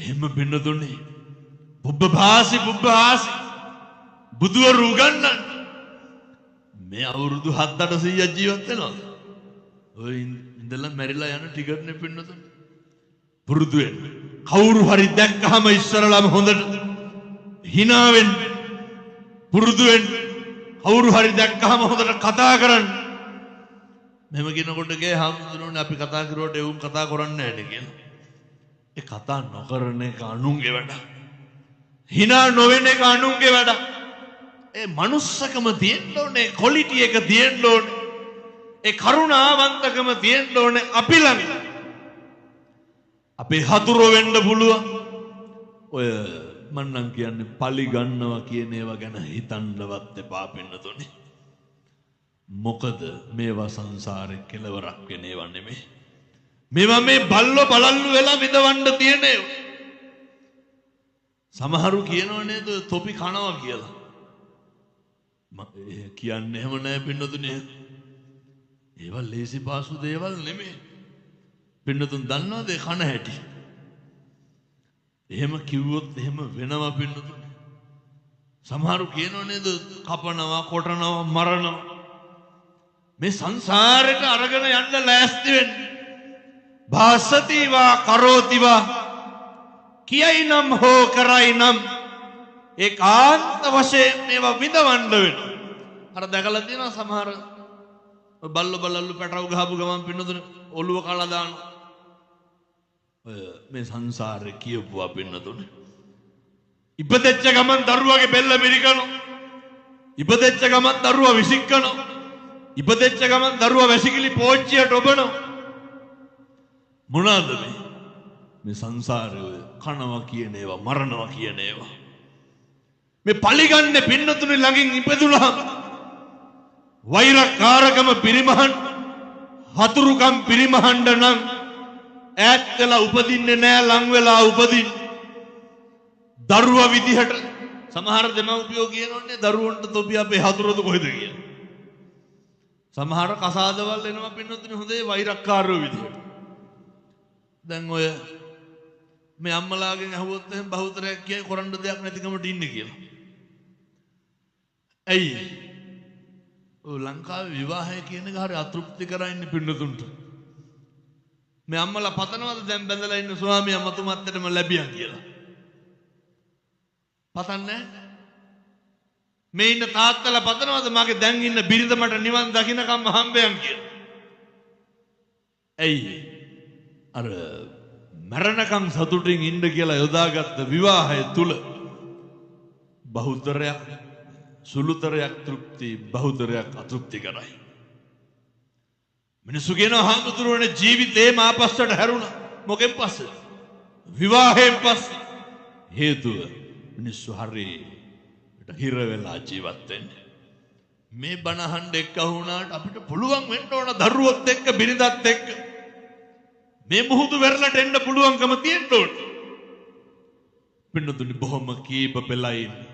එහෙම පින්නතුනේ පුබ්බභාසි පුබ්බහාසි බුදුවරු උගන්වන්නේ මේ අවුරුදු 7-800ක් ජීවත් වෙනවද? ඔය ඉඳලා මැරිලා යන ටිකට් නේ පින්නතුනේ. පුරුදු වෙන්න. කවුරු හරි දැක්කහම ඉස්සරළම හොඳට හිනා වෙන්න. පුරුදු වෙන්න. කවුරු හරි දැක්කහම හොඳට කතා කරන්න. මෙහෙම කියනකොට ගේ හාමුදුරුවනේ අපි කතා කරුවට එවුන් කතා කරන්නේ නැහැ නේ කියලා. ඒ කතා නොකරන එක අනුන්ගේ වැඩක්. හිනා නොවෙන එක අනුන්ගේ වැඩක්. ඒ මනුස්සකම තියෙන්න ඕනේ, ක්වොලිටි එක තියෙන්න ඕනේ. ඒ කරුණාවන්තකම තියෙන්න ඕනේ අපි ළඟ. අපේ හතුරෝ වෙන්න පුළුවන්. ඔය මං නම් කියන්නේ පලි ගන්නවා කියන ඒවා ගැන හිතන්නවත් එපා පින්නතුනේ. මොකද මේවා සංසාරේ කෙලවරක් වෙන ඒවා නෙමෙයි. මේවා මේ බල්ලෝ බලල්ලු වෙලා විඳවන්න තියෙන ඒවා. සමහරු කියනව නේද තොපි කනවා කියලා. කියන්නේ එහෙම නෑ පින්නතුනේ. ඒවා ලේසි පාසු දේවල් නෙමෙයි. පින්නතුන් දන්නවද ඒ කන හැටි? එහෙම කිව්වොත් එහෙම වෙනවා පින්නතුනේ. සමහරු කියනව නේද කපනවා, කොටනවා, මරනවා. මේ සංසාරෙට අරගෙන යන්න ලෑස්ති වෙන්න. භාසතිවා කරෝතිවා කියයි නම් හෝ කරයි නම් ඒකාන්ත වශයෙන් මේවා විඳවන්න වෙනවා. අර දැකලා තියෙනවා සමහර බල්ලෝ බලල්ලු පැටව ගහපු ගමන් පින්නතුනේ ඔළුව කලා දානවා. ඔය මේ සංසාරේ කියපුවා පින්නතුනේ. ඉපදෙච්ච ගමන් දරුවගේ බෙල්ල මිරිකනවා. ඉපදෙච්ච ගමන් දරුවා විසික්කනවා. ඉපදෙච්ච ගමන් දරුවා වැසිකිලි පෝච්චියට ඔබනවා. මොනවාද මේ? මේ සංසාරේ ඔය කනවා කියන ඒවා, මරනවා කියන ඒවා. මේ පලිගන්නේ පින්නතුනේ ළඟින් ඉපදුනහම වෛරකාරකම පිරිමහන්, හතුරුකම් පිරිමහන්න නම් ඈත් වෙලා උපදින්නේ නෑ, ලං වෙලා උපදින්න. දරුවා විදිහට සමහර දෙමව්පියෝ කියනෝනේ දරුවන්ට තොපි අපේ හතුරුද කොහෙද කියලා. සමහර කසාදවල් එනවා පින්නතුනේ හොඳේ වෛරක්කාරයෝ විදිහට. දැන් ඔය මේ අම්මලාගෙන් අහුවොත් එහෙම බහුතරයක් කියයි කරන්න දෙයක් නැතිකමට ඉන්නේ කියලා. ඇයි? ඔය ලංකාවේ විවාහය කියන එක හරි අතෘප්ති කරා ඉන්නේ පින්නතුන්ට. මේ අම්මලා පතනවද දැන් බැඳලා ඉන්න ස්වාමියා මතු මත්තටම ලැබියන් කියලා? පතන්නේ මේ ඉන්න තාත්තලා පතනවද මගේ දැන් ඉන්න බිරිඳ මට නිවන් දකින්නකම්ම හම්බෙයන් කියලා? ඇයි? අර මරණකම් සතුටින් ඉන්න කියලා යොදාගත්ත විවාහය තුල බහුතරයක් සුළුතරයක් තෘප්ති, බහුතරයක් අතෘප්ති කරයි. මිනිස්සු කියනවා හාමුදුරුවනේ ජීවිතේම ආපස්සට හැරුණා. මොකෙන් පස්සේද? විවාහයෙන් පස්සේ. හේතුව මිනිස්සු හරියට හිර වෙලා ජීවත් වෙන්නේ. මේ බණ අහන්න එක්ක වුණාට අපිට පුළුවන් වෙන්න ඕන දරුවොත් එක්ක බිරිඳත් එක්ක මේ මුහුදු වෙරළට එන්න පුළුවන්කම තියෙන්න ඕන. පින්නතුනි බොහොම කීප පෙළයි ඉන්නේ.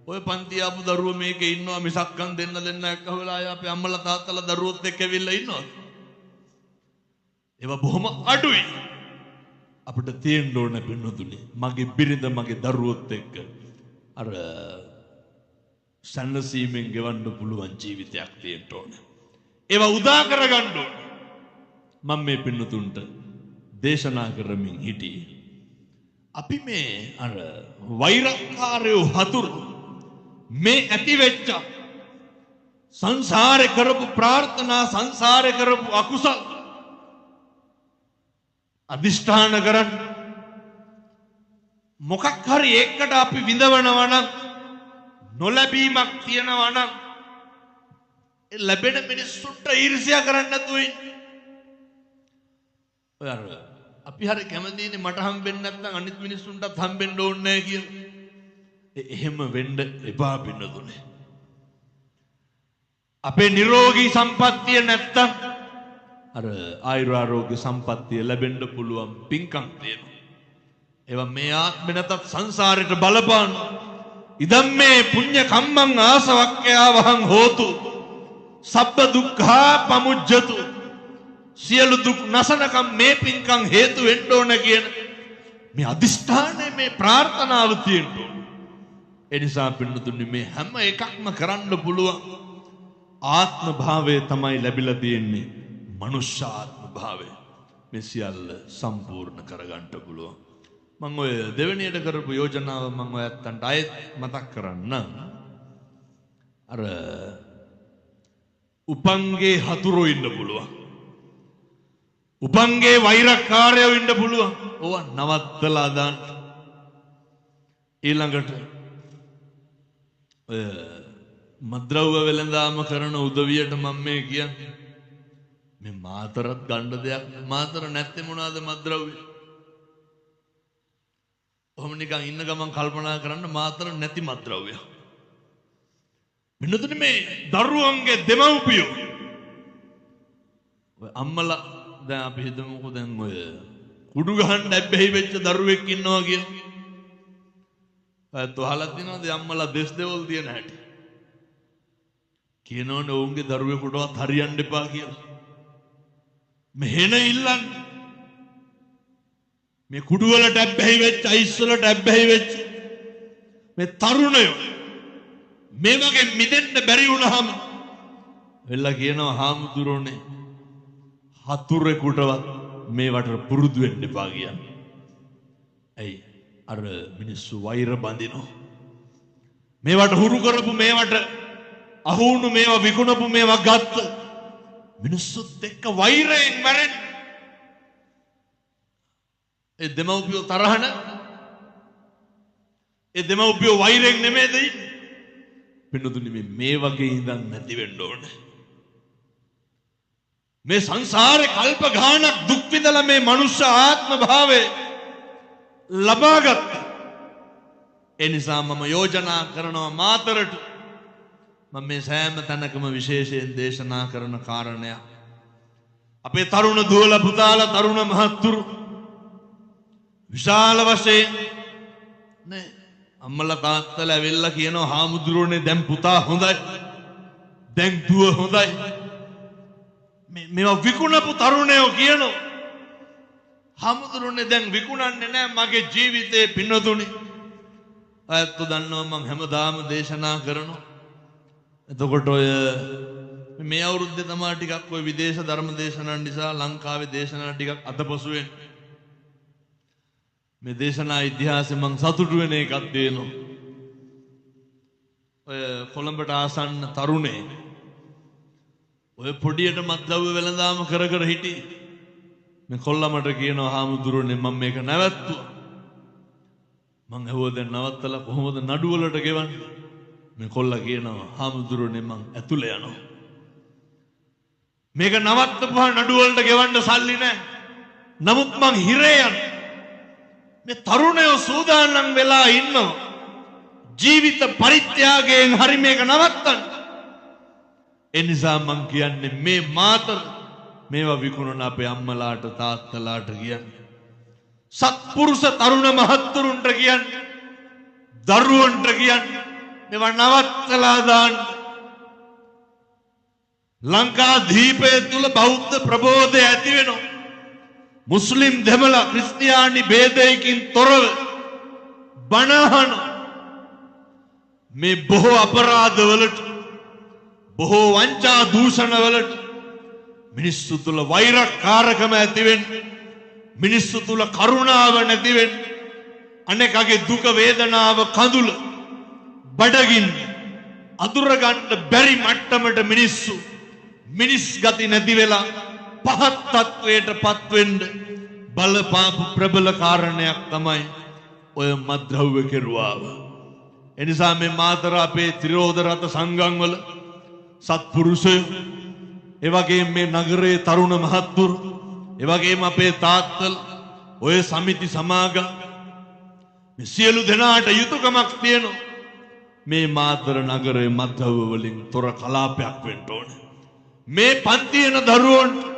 ඔය පන්ති ආපු දරුවෝ මේකේ ඉන්නවා මිසක්කන් දෙන්න දෙන්න එක්ක වෙලා ආය අපේ අම්මලා තාත්තලා දරුවොත් එක්ක ඇවිල්ලා ඉන්නවා. ඒවා බොහොම අඩුයි. අපිට තියෙන්න ඕන පින්නතුනි මගේ බිරිඳ මගේ දරුවොත් එක්ක අර සැනසීමෙන් ගෙවන්න පුළුවන් ජීවිතයක් තියෙන්න ඕන. ඒවා උදා කරගන්න ඕන. මම මේ පින්නතුන්ට දේශනා කරමින් හිටියේ. අපි මේ අර වෛරක්කාරයෝ හතුරු මේ ඇති වෙච්ච සංසාරේ කරපු ප්‍රාර්ථනා, සංසාරේ කරපු අකුසල් අදිෂ්ඨාන කරන් මොකක් හරි ඒකට අපි විඳවනවා නම්, නොලැබීමක් තියෙනවා නම් ඒ ලැබෙන මිනිස්සුන්ට ඊර්ෂ්‍යා කරන්න නැතුව ඉන්න. ඔය අර අපි හරි කැමතිනේ මට හම්බෙන්නේ නැත්නම් අනිත් මිනිස්සුන්ටත් හම්බෙන්න ඕනේ නැහැ කියලා. එහෙම වෙන්න එපා පින්නතුනේ. අපේ නිරෝගී සම්පත්තිය නැත්තම් අර ආයුරාරෝග්‍ය සම්පත්තිය ලැබෙන්න පුළුවන් පින්කම් තියෙනවා. ඒවා මේ ආත්මෙ නැතත් සංසාරෙට බලපාන. ඉදම් මේ පුඤ්ඤ කම්මං ආසවක්ඛයා වහං හෝතු සබ්බ දුක්ඛා පමුජ්ජතු. සියලු දුක් නසනකම් මේ පින්කම් හේතු වෙන්න ඕන කියන මේ අදිෂ්ඨානය, මේ ප්‍රාර්ථනාව තියෙන්න ඕන. ඒ නිසා පින්නතුනි, මේ හැම එකක්ම කරන්න පුළුවන් ආත්ම භාවය තමයි ලැබිලා තියෙන්නේ. මනුෂ්‍ය ආත්ම භාවය. මේ සියල්ල සම්පූර්ණ කරගන්න පුළුවන්. මං ඔය දෙවෙනියට කරපු යෝජනාව මං ඔය ඇත්තන්ට ආයෙත් මතක් කරන්න. අර උපන්ගේ හතුරෝ ඉන්න පුළුවන්. උපන්ගේ වෛරක්කාරයෝ ඉන්න පුළුවන්. ඕවා නවත්තලා දාන්න. ඊළඟට ඔය මද්‍රව්‍ය වෙළඳාම කරන උදවියට මම මේ කියන්නේ, මේ මාතරත් ගන්න දෙයක් නෑ. මාතර නැත්තේ මොනවාද මද්‍රව්‍ය? ඔහොම නිකන් ඉන්න ගමන් කල්පනා කරන්න, මාතර නැති මද්‍රව්‍ය. වෙනතුනේ මේ දරුවන්ගේ දෙමව්පියෝ, ඔය අම්මලා, දැන් අපි හිතමුකෝ දැන් ඔය කුඩු ගහන්න ඇබ්බැහි වෙච්ච දරුවෙක් ඉන්නවා කියලා. ඔයත් අහලා තියෙනවද අම්මලා දෙස් දෙවල් තියෙන හැටි? කියනවනේ ඔවුන්ගේ දරුවෙකුටවත් හරියන්න එපා කියලා. මෙහෙන ඉල්ලන්නේ. මේ කුඩු වලට ඇබ්බැහි වෙච්ච, අයිස් වලට ඇබ්බැහි වෙච්ච මේ තරුණයෝ මේ වගේ මිදෙන්න බැරි වුණාම වෙලා කියනවා, හාමුදුරුවනේ, හතුරෙකුටවත් මේවට පුරුදු වෙන්න එපා කියන්නේ. ඇයි? අර මිනිස්සු වෛර බඳිනවා. මේවට හුරු කරපු, මේවට අහු වුණු, මේවා විකුණපු, මේවා ගත්ත මිනිස්සුත් එක්ක වෛරයෙන් මැරෙන්න. ඒ දෙමව්පියෝ තරහ නැ? ඒ දෙමව්පියෝ වෛරයෙන් නෙමෙයිද ඉන්නේ? පින්නතුනි, මේ වගේ ඉඳන් නැති වෙන්න ඕනේ. මේ සංසාරේ කල්ප ගානක් දුක් විඳලා මේ මනුෂ්‍ය ආත්ම භාවය ලබාගත්තා. ඒ නිසා මම යෝජනා කරනවා මාතරට, මම මේ සෑම තැනකම විශේෂයෙන් දේශනා කරන කාරණයක්. අපේ තරුණ දුවලා පුතාලා, තරුණ මහත්තුරු, විශාල වශයෙන් නේ අම්මලා තාත්තලා ඇවිල්ලා කියනවා, හාමුදුරුවනේ, දැන් පුතා හොඳයි, දැන් දුව හොඳයි. මේවා විකුණපු තරුණයෝ කියනවා, හාමුදුරුවනේ, දැන් විකුණන්නේ නෑ මගේ ජීවිතේ. පින්නතුනි, අයත් දන්නවා මං හැමදාම දේශනා කරනවා. එතකොට ඔය මේ අවුරුද්දේ තමයි ටිකක් ඔය විදේශ ධර්ම දේශනා නිසා ලංකාවේ දේශනා ටිකක් අතපසු වෙන්නේ. මේ දේශනා ඉතිහාසෙ මං සතුටු වෙන එකක් තියෙනවා. ඔය කොළඹට ආසන්න තරුණේ ඔය පොඩියට මත්ද්‍රව්‍ය වෙළඳාම කර කර හිටියේ. මේ කොල්ලා මට කියනවා, හාමුදුරුවනේ, මම මේක නැවැත්තුවා. මං ඇහුවා, දැන් නවත්තලා කොහොමද නඩු වලට ගෙවන්නේ? මේ කොල්ලා කියනවා, හාමුදුරුවනේ, මං ඇතුලේ යනවා. මේක නවත්තපුවා නඩු වලට ගෙවන්න සල්ලි නෑ. නමුත් මං හිරේ යනවා. මේ තරුණයෝ සූදානම් වෙලා ඉන්නවා ජීවිත පරිත්‍යාගයෙන් හරි මේක නවත්තන්න. ඒ නිසා මං කියන්නේ, මේ මාතර මේවා විකුණන අපේ අම්මලාට තාත්තලාට කියන්නේ, සත්පුරුෂ තරුණ මහත්තුරුන්ට කියන්නේ, දරුවන්ට කියන්නේ, මේවා නවත්තලා දාන්න. ලංකා දීපය තුල බෞද්ධ ප්‍රබෝධය ඇති වෙනවා. මුස්ලිම්, දෙමළ, ක්‍රිස්තියානි භේදයකින් තොරව බණ අහනවා. මේ බොහෝ අපරාධවලට, බොහෝ වංචා දූෂණවලට, මිනිස්සු තුල වෛරක්කාරකම ඇති වෙන්න, මිනිස්සු තුල කරුණාව නැති වෙන්න, අනෙකගේ දුක වේදනාව, කඳුල, බඩගින්න අඳුර ගන්න බැරි මට්ටමට මිනිස්සු මිනිස් ගති නැති වෙලා පහත් තත්වයට පත්වෙන්න බලපාපු ප්‍රබල කාරණයක් තමයි ඔය මත්ද්‍රව්‍ය කෙරුවාව. එනිසා මේ මාතර අපේ ත්‍රිරෝද රථ සංගම් වල සත්පුරුෂයෝ, ඒ වගේම මේ නගරයේ තරුණ මහත්තුරු, ඒ වගේම අපේ තාත්තලා, ඔය සමිති සමාගම්, මේ සියලු දෙනාට යුතුයකමක් තියෙනවා. මේ මාතර නගරයේ මත්ද්‍රව්‍ය වලින් තොර කලාපයක් වෙන්න ඕනේ. මේ පන්ති එන දරුවන්ට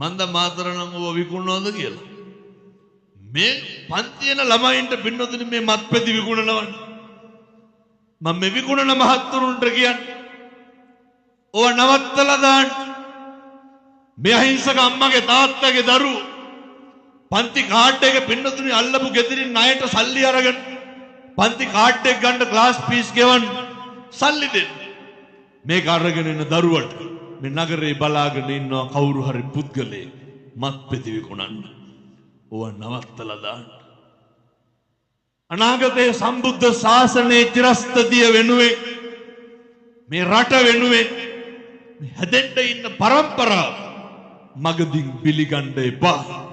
මන්ද මාතර නම් ඔව විකුණනවද කියලා. මේ පන්ති එන ළමයින්ට පින්නොතනි මේ මත්පැති විකුණනවනේ. මම මේ විකුණන මහත්තුරුන්ට කියන්නේ, ඕව නවත්තලා දාන්න. මේ අහිංසක අම්මගේ තාත්තගේ දරුවෝ පන්ති කාඩ් එක පින්නතුනි අල්ලපු ගෙදරින් ණයට සල්ලි අරගෙන පන්ති කාඩ් එක ගන්න ක්ලාස් ෆීස් ගෙවන්න සල්ලි දෙන්න. මේක අරගෙන ඉන්න දරුවට මේ නගරේ බලාගෙන ඉන්නවා කවුරු හරි පුද්ගලයෙක් මත්පෙති විකුණන්න. ඕවා නවත්තලා දාන්න. අනාගතයේ සම්බුද්ධ ශාසනයේ චිරස්ථිතිය වෙනුවෙන්, මේ රට වෙනුවෙන්, මේ හැදෙන්න ඉන්න පරම්පරාව මගදින් පිළිගන්න එපා.